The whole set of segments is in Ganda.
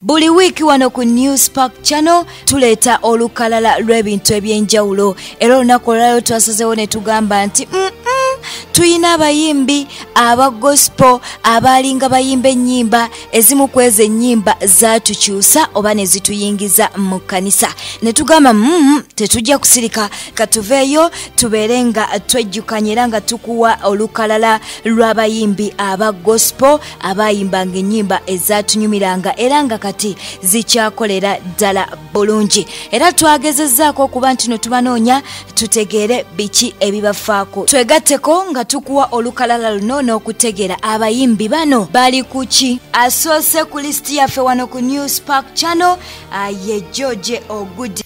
Buli wiiki wano ku New Spark Channel tuleeta olukalala lw'ebintu ebyenjawulo, era olunaku olwaleero twasazeewo ne tugamba nti tuyina abayimbi aba gospel abaalinga bayimba ennyimba ezimu ku ezo ennyimba zaatukyusa oba ne zituyingiza mu kkanisa. Ne tugamba tetujja kusirika, katuveeyo tubeere nga twejjukanya era nga tukuwa olukalala lw'abayimbi aba gospel abayimbanga ennyimba ezaatunyumiranga era nga kati zikyakolera ddala bulungi. Era twagezezzaako okuba nti no tubanoonya tutegeere biki ebibafaako. Twegatteko nga tukuwa olukalala luno n'okutegeera abayimbi bano bali ku ki. Asoose ku lisiti yaffe wano ku New Spark Channel ye George Ogudi.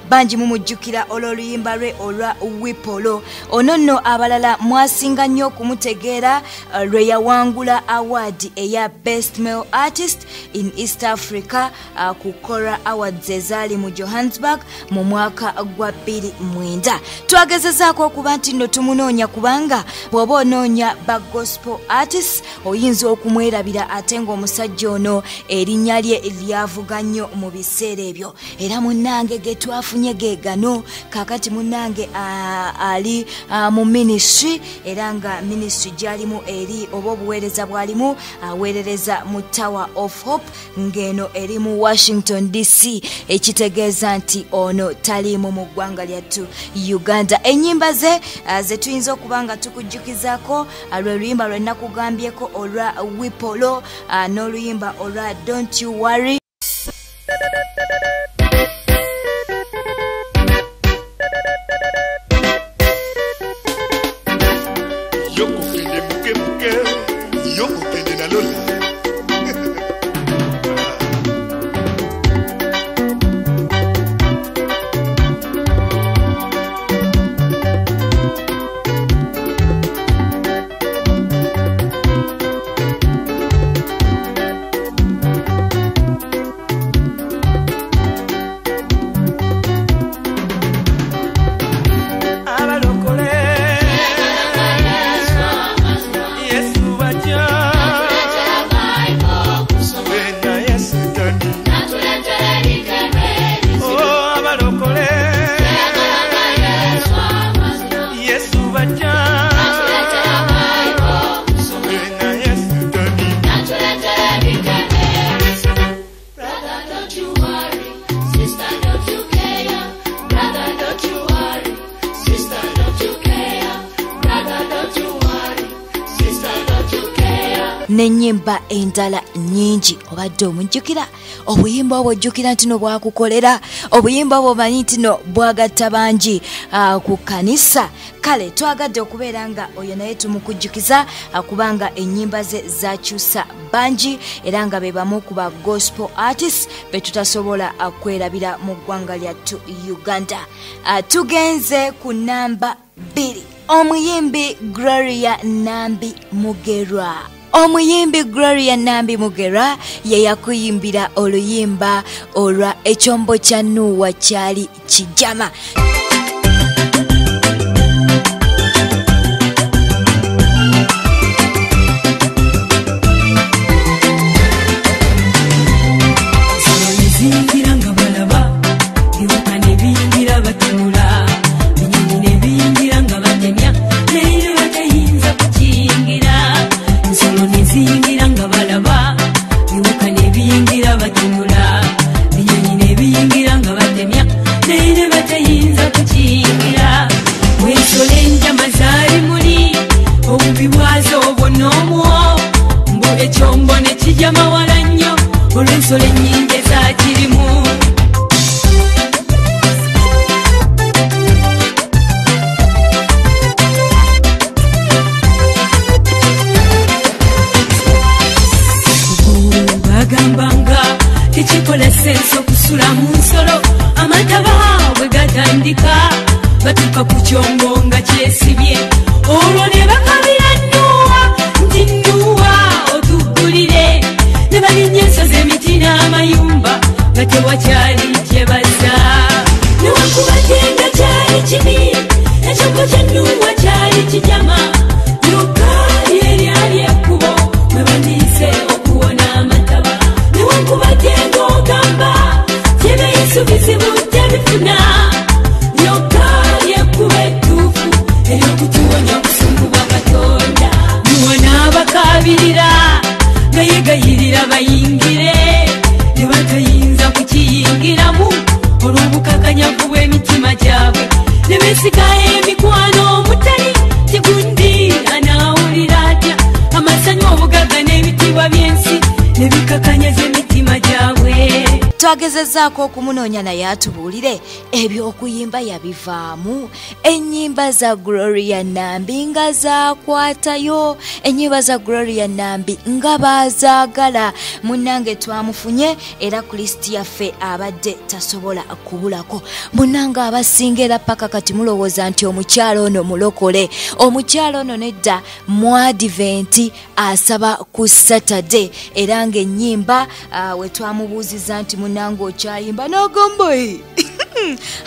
Bangi mumujjukira olw'oluyimba lwe olwa Wipolo. Ono nno abalala mwasinga nnyo okumutegeera lwe yawangula award eya Best Male Artist in East Africa ku Kora Awards ezaali mu Johannesburg mu mwaka gwa 2009. Twagezezaako okuba nti nno tumunoonya, kubanga bw'oba onoonya ba gospel artists oyinza okumwerabira, ate ng'omusajja ono erinnya lye lyavuga nnyo mu biseera ebyo. Era munnange ge twafunye gegano kakati munnange ali mu ministry, era nga ministry gyalimu eri oba obuweereza bwalimu aweerereza mu Tower of Hope ng'eno eri mu Washington DC, ekitegeeza nti ono taliimu mu ggwanga lyattu Uganda. Ennyimba ze ze tuyinza okuba nga tukujjukizaako lwe luyimba lwe nakugambyeko olwa Wipolo n'oluyimba olwa Don't You Worry. N'ennyimba endala nnyingi. Obadde omujjukira Obuyimba obwo ojjukira nti no bwakukolera, obuyimba obwo omanyi nti no bwagatta bangi ku kkanisa. Kale twagadde okubeera nga oyo naye tumukujjukiza, kubanga ennyimba ze zakyusa bangi era nga be bamu ku ba gospel artists be tutasobola kwerabira mu ggwanga lyattu Uganda. Tugenze ku namba 2, omuyimbi Gloria Nambi Mugerwa. Omuyimbi Gloria Nambi Mugerwa ye yakuyimbira oluyimba olwa ekyombo kya Nuuwa kyali kijama. Twagezezaako okumunoonya naye atubuulire eby'okuyimba yabivaamu. Ennyimba za Gloria Nambi nga zaakwatayo, ennyimba za Gloria Nambi nga baazaagala. Munnange twamufunye era ku lisiti yaffe abadde tasobola kubulako. Munnange abasinga era paka kati mulowooza nti omukyalo ono mulokole. Omukyalo ono nedda, mwadiventi asaba ku Saturday, era ng'ennyimba we twamubuuziza nti munnange okyayimba n'agamba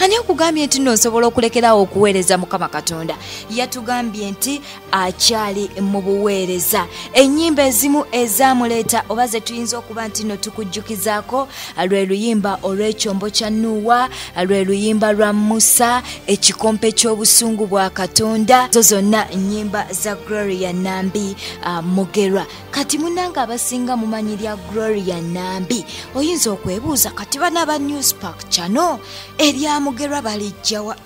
ani akugambye nti nno nsobola okulekerawo okuweereza Mukama Katonda? Yatugambye nti akyali mu buweereza. Ennyimba ezimu ezamuleeta oba ze tuyinza okuba nti nno tukujjukizaako lwe luyimba olw'ekyombo kya Nuuwa, lwe luyimba lwa Musa, ekikompe ky'obusungu bwa Katonda. Zo zonna nnyimba za Gloria Nambi Mugerwa. Kati munnange abasinga mumanyi lya Gloria Nambi, oyinza okwebuuza kati bana ba Newspark Channel erya Mugerwa balijjawa?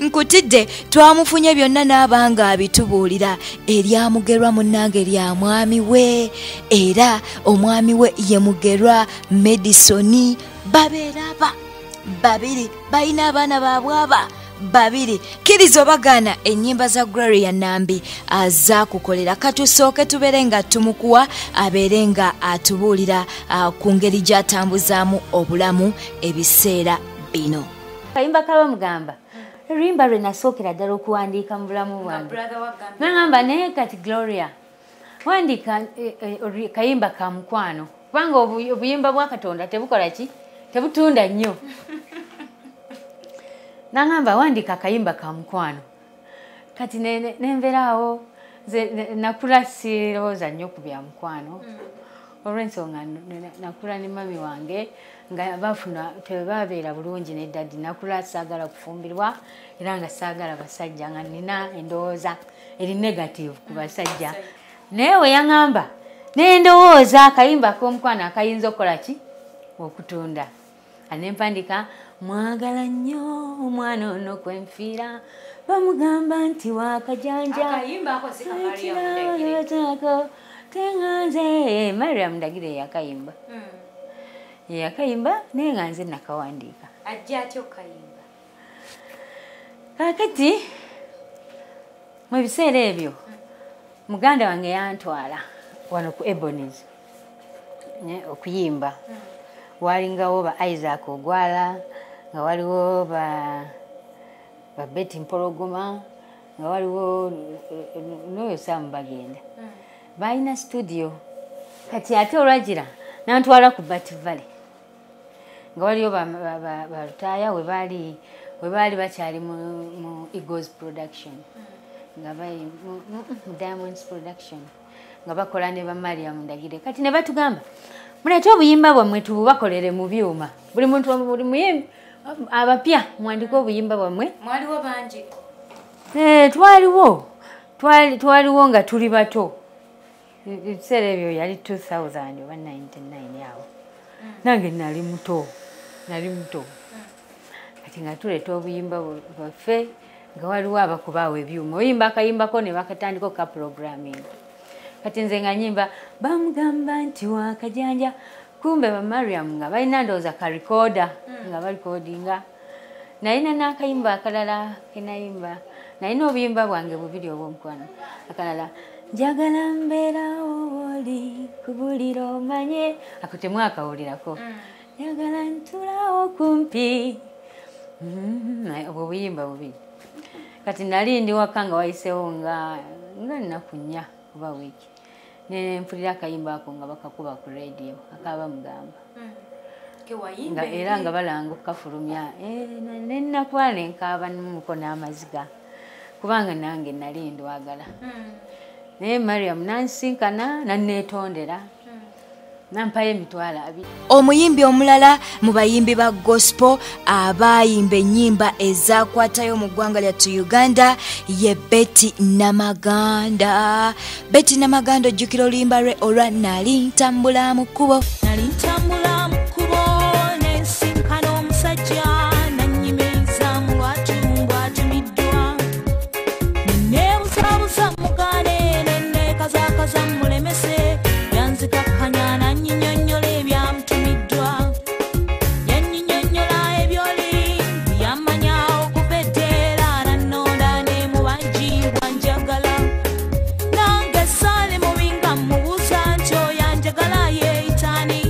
Nkutidde twamufunye byonna n'abanga abitubuulira. Erya Mugerwa munnange lya mwami we, era omwami we ye Mugerwa Madison. Babeera aba babiri, balina abaana baabwe aba babiri. Kkiriza obagaana ennyimba za Gloria Nambi azaakukolera. Katusooke tubeere nga tumukuwa abeere nga atubuulira ku ngeri gy'atambuzaamu obulamu ebiseera bino. Kayimba kaba mugamba oluyimba lwe nasookera ddala okuwandiika mu bulamu bwange. Nagamba naye kati Gloria wandiika kayimba ka mukwano, kubanga obuyimba bwa Katonda tebukola ki, tebutunda nnyo. Nangamba wandiika akayimba ka mukwano. Kati nenveraawo nakula sirowooza nnyo ku bya mukwano, olw'ensonga nakula ne mami wange nga bafuna tebabeera bulungi ne daddy. Nakula saagala kufumbirwa era nga saagala basajja, nga nina endowooza eri negative ku basajja. Naye we yaŋŋamba nendowooza akayimba ak'omukwano akayinza okukola ki, okutunda. Anempandika mwagala nnyo omwana ono kwenfiira, bamugamba nti wakajanja. Ate nga nze Mariam Ndagire yakayimba. Yakayimba naye nga nze nakawandiika. Ajja atya okukayimba? Kaakati mu biseera ebyo muganda wange yantwala wano ku Ebonies okuyimba. Walingawo ba Isaac Ogwala, nga waliwo ba Betty Mpologoma, nga waliwo n'oyo Sam Bagenda. Balina studio. Kati ate olwagira nantwala ku Bat Valley, nga waliyo ba Lutaaya we baali bakyali mu Eagles Production, nga bali mu Diamonds Production, nga bakola ne ba Mariam Ndagire. Kati ne batugamba, muleete obuyimba bwammwe tububakolere mu byuma. Buli muntu, buli muyimbi abapya muwandike obuyimba bwammwe. Mwaliwo bangi? Twaliwo twaliwo nga tuli bato. Ebiseera ebyo yali 2000 oba 99 awo. Nange nali muto, nali muto. Kati nga tuleeta obuyimba bwaffe, nga waliwo abakubaawo ebyuma, oyimba akayimbako ne bakatandika ka programming. Kati nze nga nyimba bamugamba nti wakajanja, kumbe ba Mariam nga balina ndowooza ka recorder, nga barecordinga. Nalina n'akayimba akalala kenayimba, nalina obuyimba bwange bubiri obw'omukwano. Akalala njagala mbeerawo woli kubulira omanye, ako temwakawulirako. Njagala ntulawo kumpi. Obwo buyimba bubiri. Kati nali ndi waka nga wayiseewo nga nnaku 4 oba wiiki, ne mpulira akayimba ako nga bakakuba ku radio akaba mugamba. Kewayimba era nga balanga okukafulumya. Ne nnakuba ne nkaaba nmuko n'amaziga, kubanga nange nali ndwagala. Naye Mariam nansinkana nanneetondera, nampayo 20,000. Omuyimbi omulala mu bayimbi ba gospel abayimba ennyimba ezakwatayo mu ggwanga lyattu Uganda ye Betty Namaganda. Betty Namaganda ojjukira oluyimba lwe olwa Nali ntambula mu kkubo. Nali ntambula mu kkubo nensinkana omusajja nannyimiriza mu lwatu mbwatumiddwa. Neneebuzaabuza mugaane nenneekazaakaza mulemese, yanzikakkanya nannyinnyonnyola ebyamutumiddwa. Yannyinnyonnyola ebyoli yamanya okuva edda nannonda ne mu bangi bwanjagala. Nange saali mubi nga mmubuuza nti oyo anjagala yeeyitaani,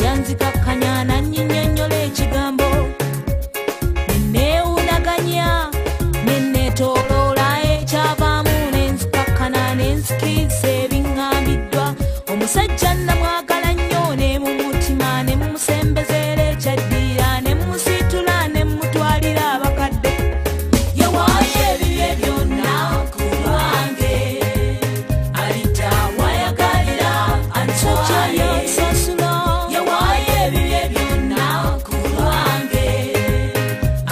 yanzikakkanya nannyinnyonnyola ekigambo. Neneewunaganya neneetooloola ekyavaamu nenzikakkana nenzikiriza ebiŋŋambiddwa. Omusajja namwagala nnyo ne mu mutima ne mumusembezera ekyaddirira ne mumusitula ne mumutwalira abakadde. Yawaayo ebibye byonna ku lwange, alidda wayagalira antwale. Yansasula. Yawaayo ebibye byonna ku lwange,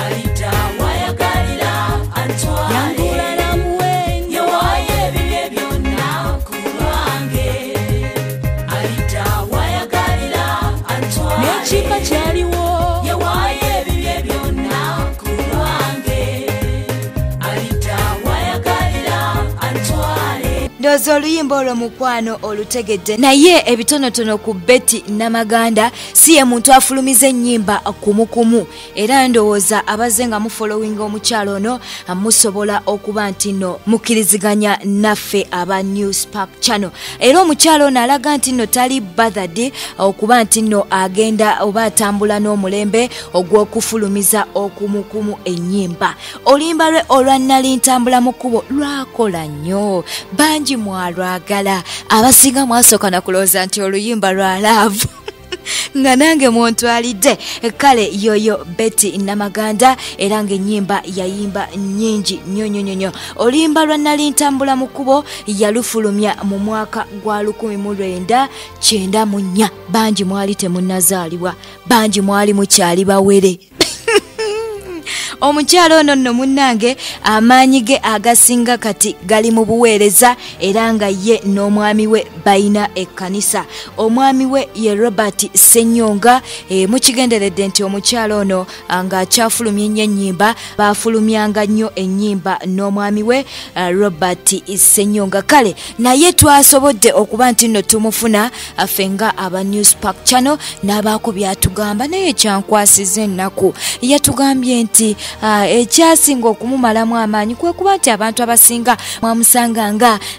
alidda wayagalira antwale. Yangula namuwendo. Yawaayo ebibye byonna ku lwange, alidda wayagalira antwale. N'ekika kyaliwo. Yawaayo ebibye byonna ku lwange, alidda wayagalira antwale. Ndowooza oluyimba olwo mukwano olutegedde, naye ebitonotono ku Betty Namaganda, si ye muntu afulumiza ennyimba kumukumu, era ndowooza abazze nga mufollowinga omukyalo ono musobola okuba nti nno mukkiriziganya naffe aba New Spark Channel. Era omukyalo ono alaga nti nno tali bothered okuba nti nno agenda oba atambula n'omulembe ogw'okufulumiza okumukumu ennyimba. Oluyimba lwe olwa Nali ntambula mu kkubo lwakola nnyo, bangi mwalwagala, abasinga mwasooka na kulowooza nti oluyimba lwa love, nga nange mwontwalidde. Kale yoyo Betty Namaganda, era ng'ennyimba yayimba nnyingi nnyo nnyo nnyo nnyo. Oluyimba lwa Nali ntambula mu kkubo yalufulumya mu mwaka gwa 1994. Bangi mwali temunnazaalibwa, bangi mwali mukyali bawere. Omukyala ono nno munnange amaanyi ge agasinga kati gali mu buweereza, era nga ye n'omwami we balina ekkanisa. Omwami we ye Robert Ssenyonga. Mukigenderedde nti omukyala ono ng'akyafulumya ennyo ennyimba, baafulumyanga nnyo ennyimba n'omwami we Robert Ssenyonga. Kale naye twasobodde okuba nti nno tumufuna ffe nga aba News Park Channel n'abaako byatugamba, naye kyankwasiza ennaku. Yatugambye nti ekyasinga okumumalamu amaanyi kwe kuba nti abantu abasinga mwamusanga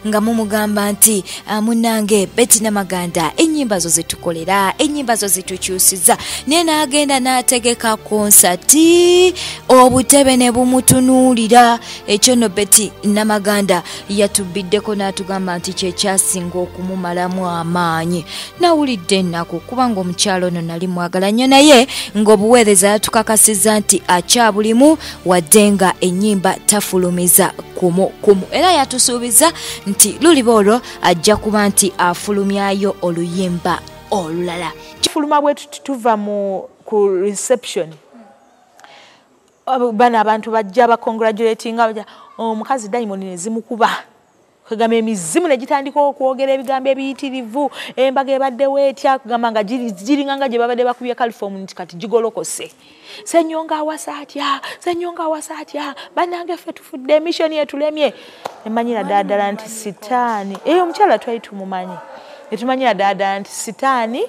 nga mumugamba nti munnange Betty Namaganda ennyimba zo zitukolera, ennyimba zo zitukyusiza, naye n'agenda n'ategeka konsati obutebe ne bumutunuulira. Ekyo nno Betty Namaganda yatubiddeko n'atugamba nti kyekyasinga okumumalamu amaanyi. Nawulidde ennaku kubanga omukyalo ono nali mwagala nnyo, naye ng'obuweereza yatukakasizza nti akyabulimu wadde nga ennyimba tafulumiza kumu kumu, era yatusuubiza nti luliba olwo ajja kuba nti afulumyayo oluyimba olulala. Kifuluma bwe tuva mu ku reception, bano abantu bajja bacongratulatinga omukazi Diamond ne zimukuba, kugamba emizimu ne gitandika okwogera ebigambo ebiyitirivu, embaga ebaddewo etya, kugamba nga giringa nga gye babadde bakubye California nti kati gigolokose. Ssenyonga awasa atya, Ssenyonga awasa atya, bannange ffe tufudde, emissoni etulemye. Emanyira ddala nti sitaani, eyo omukyala twali tumumanyi, netumanyira ddala nti sitaani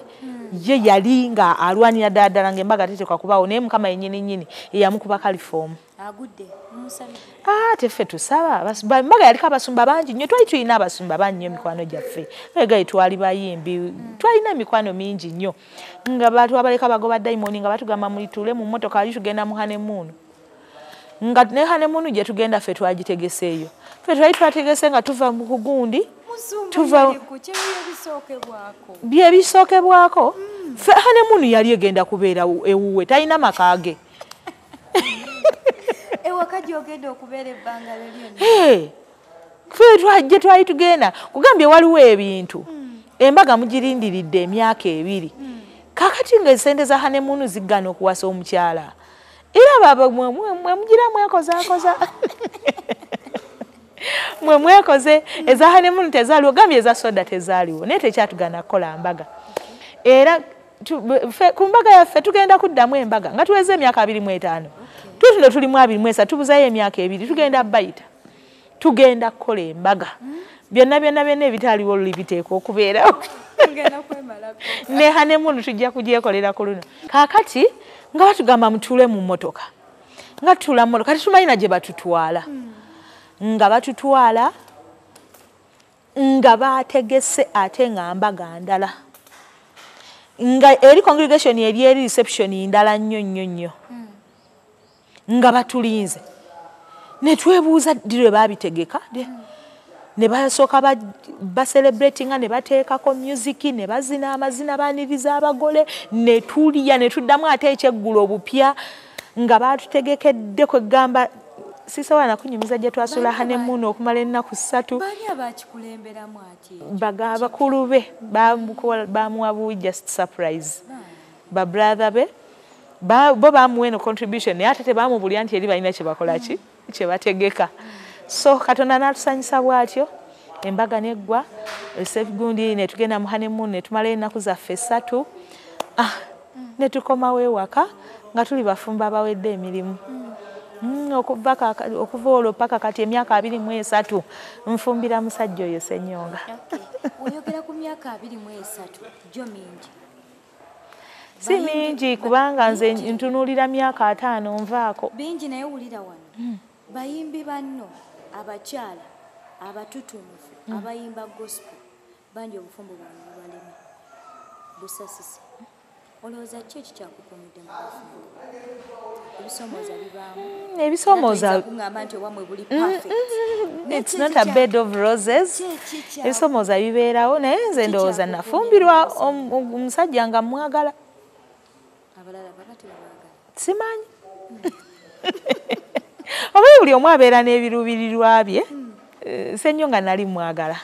ye yali nga alwanira ddala ng'embaga teteekwa kubaawo, naye Mukama yennyini nnyini eyamukuba California. Teffe tusaba embaga yaliko abasumba bangi nnyo, twali tulina abasumba bangi nnyo emikwano gyaffe, naye twali bayimbi, twalina emikwano mingi nnyo, nga batwabaleka bagoba dayimoni nga batugamba mulituule mu mmotoka ali tugenda mu honeymoon, nga ne honeymoon gye tugenda ffe twagitegeseeyo, ffe twali twategese nga tuva mu kugundi tuva byebisookebwako. Ffe honeymoon yali egenda kubeera ewuwe, talina maka ge. Ffe twali tugenda kugambye waliwo ebintu, embaga mugirindiridde emyaka ebiri, kakati nga esente za honeymoon ziggana okuwasa omukyala, era baba mwe mugira mwekozaakoza mwe mwekoze. Eza honeymoon tezaaliwo, gambye eza soda tezaaliwo, naye tekyatugana kukola mbaga. Era ku mbaga yaffe tugenda kuddamu embaga nga tuweze emyaka 25, tutuno tulimu 23, tubuzayo emyaka 2, tugenda bayita tugenda kukola embaga. Byonna byonna byonna ebitaliwo luli biteekwa okubeerawo, ne honeymoon tujja kugyekolera ku luno. Kaakati nga batugamba mutuule mu mmotoka, nga tutuula mu mmotoka tetumanyina gye batutwala, nga batutwala nga bategese ate nga mbaga ndala, nga eri congregation eri eri reception ndala nnyo nnyo nnyo, nga batulinze ne twebuuza ddi lwe baabitegeka, ne basooka bacelebratinga, ne bateekako music, ne bazina amazina baaniriza abagole, ne tulya ne tuddamu ate ekyeggulo obupya, nga baatutegekedde kwegamba sisobola nakunyumiza gye twasula honeymoon okumala ennaku 3. Baga abakulu be bamuwa buwi just surprise, ba brother be bo bamuwa eno contribution, naye ate tebamubulira nti eri balina kye bakola ki kye bategeka. So Katonda n'atusanyusa bw'atyo, embaga neggwa gundi ne tugenda mu honeymoon ne tumala ennaku zaffe 3, ne tukomawo ewaka nga tuli bafumbo abawedde emirimu. Okuva olwo paka kati emyaka 23 nfumbira musajja oyo Ssenyonga. Oyogera ku myaka 23 gyo mingi? Si mingi kubanga nze ntunuulira myaka 5 nvaako. Bingi, naye wulira wano bayimbi banno abakyala abatutumufu abayimba gospel bangi obufumbo bwabwe bubalema busasise. Olowooza ki ekikyakukuumidde mu bufumbo? Ebisomooza bibaamu. Ebisomooza kugamba nti obwamwe buli perfect. It's not a bed of roses. Ebisomooza bibeerawo, naye nze ndowooza nafumbirwa omusajja nga mwagala. Abalala baba tebabaagala. Simanyi. Oba buli omu abeera n'ebiruubirirwa bye, Ssenyonga nali mwagala.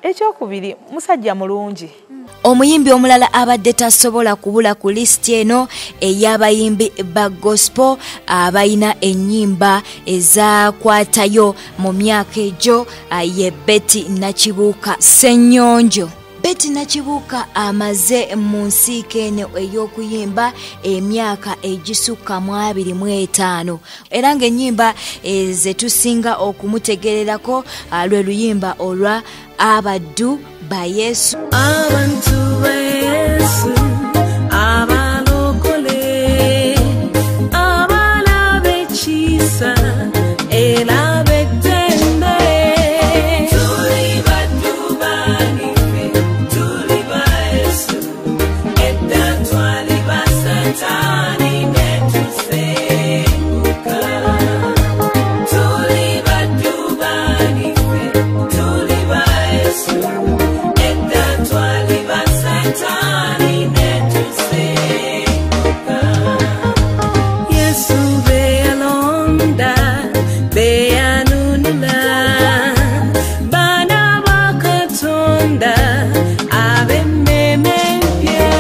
Ekyokubiri, musajja mulungi. Omuyimbi omulala abadde tasobola kubula ku lisiti eno ey'abayimbi ba gospel abalina ennyimba ezakwatayo mu myaka egyo ye Betty Nakibuuka Ssennyonjo. Betty Nakibuuka amaze mu nsiike eno ey'okuyimba emyaka egisukka mu 25, era ng'ennyimba zetusinga okumutegererako lwe luyimba olwa Abaddu ba Yesu. Abantu ba Yesu abalokole, abaana b'ekisa era b'eddembe. Tuli baddu bange, tuli ba Yesu, edda twali ba Sataani ne tusenguka. Tuli baddu bange, tuli ba Yesu, edda twali ba Sataani ne tusenguka. Yesu beyalonda, beyanunula, baana ba Katonda ab'emmeeme empya.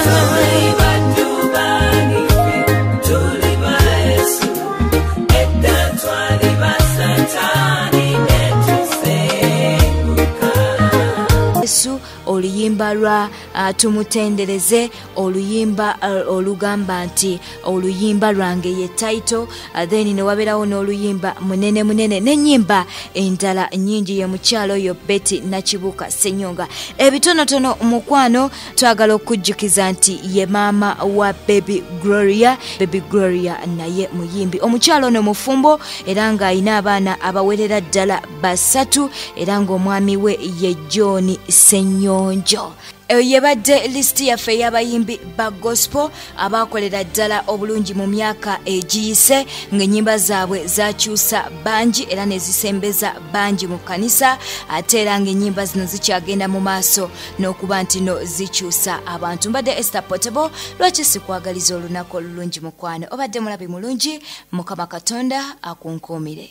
Tuli baddu bange, tuli ba Yesu, edda twali ba Sataani ne tusenguka. Yesu, oluyimba lwa tumutendereze, oluyimba olugamba nti oluyimba lwange ye title, then ne wabeerawo n'oluyimba munene munene n'ennyimba endala nnyingi. Ye mukyalo oyo Betty Nakibuuka Ssennyonga. Ebitonotono mukwano, twagala okujjukiza nti ye maama wa Baby Gloria. Baby Gloria naye muyimbi. Omukyalo ono mufumbo era ng'alina abaana abawerera ddala 3, era ng'omwami we ye John Ssennyonjo. Eyo yebadde lisiti yaffe ey'abayimbi ba gospel abakolera ddala obulungi mu myaka egiyise, ng'ennyimba zaabwe zakyusa bangi era ne zisembeza bangi mu kkanisa, ate era ng'ennyimba zino zikyagenda mu maaso n'okuba nti no zikyusa abantu. Mbadde Esther Portable, lwaki sikwagaliza olunaku olulungi mukwano? Obadde mulabi mulungi, Mukama Katonda akunkuumire.